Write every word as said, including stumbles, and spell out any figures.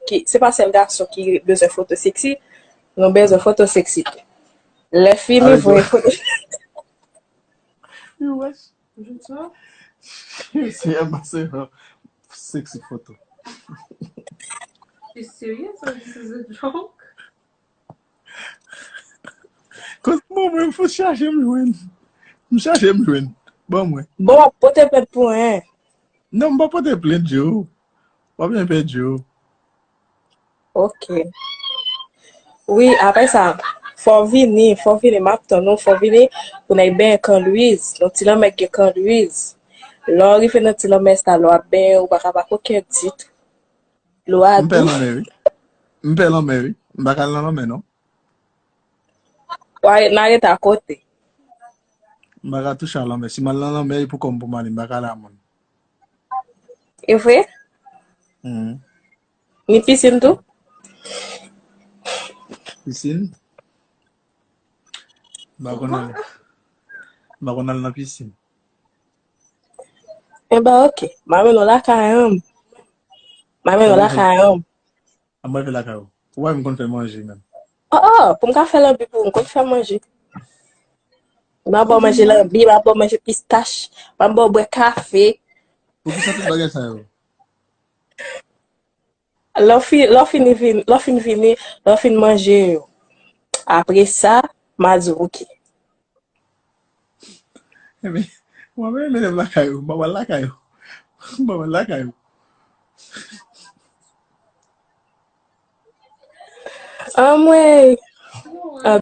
ki, se pa sèl gason ki bezwen foto seksi, nou bezwen foto seksi tou. Lè fini, voye foto. Yo wè. Se yon sexy foto. You serious or this is a joke? Kote mwen, mwen, fò chaje m jwenn. M chaje m jwenn. Ban mwen. Bon, pote plent pou en. Non, m pa pote plent, Joe. W ap byen pèdi yo. Ok. Wi, apre sa, fò vini, fò vini, m ap tann ou, fò vini pou n al benyen Kan Lwiz. Nan ti lanmè gen Kan Lwiz. Lè w rive nan ti lanmè sa, lè w ap benyen, ou pa ka pa kokenn ditou. Dlo a dous. M pè lanmè, wi. M pè lanmè, wi. M pa ka al nan lanmè, non. W a ret, n a ret akote. M pa ka touche a lanmè. Si m al nan lanmè, e pou kò m pou m ale, m pa ka ale a moun. E vre? Ni pisin tou? Pisin? M pa konn al. M pa konn al nan pisin. Enben, ok. M a mennen w lakay an. M a mennen w lakay an. An mwen fè lakay ou. Ou wè m konn fè manje menm. Oh, oh, pou m ka fè lanbi pou ou, m konn fè manje. M a ba w manje lanbi, m a ba w manje pistach, m a ba w bwè kafe. Poukisa tout bagay sa yo? Lè w fin, lè w fin vin, lè w fin vini, lè w fin manje yo. Apre sa, m a di w, ok. Ebyen, mwen menm, mennen m lakay ou. M pa pral lakay ou. M pa pral lakay ou. Anmwey!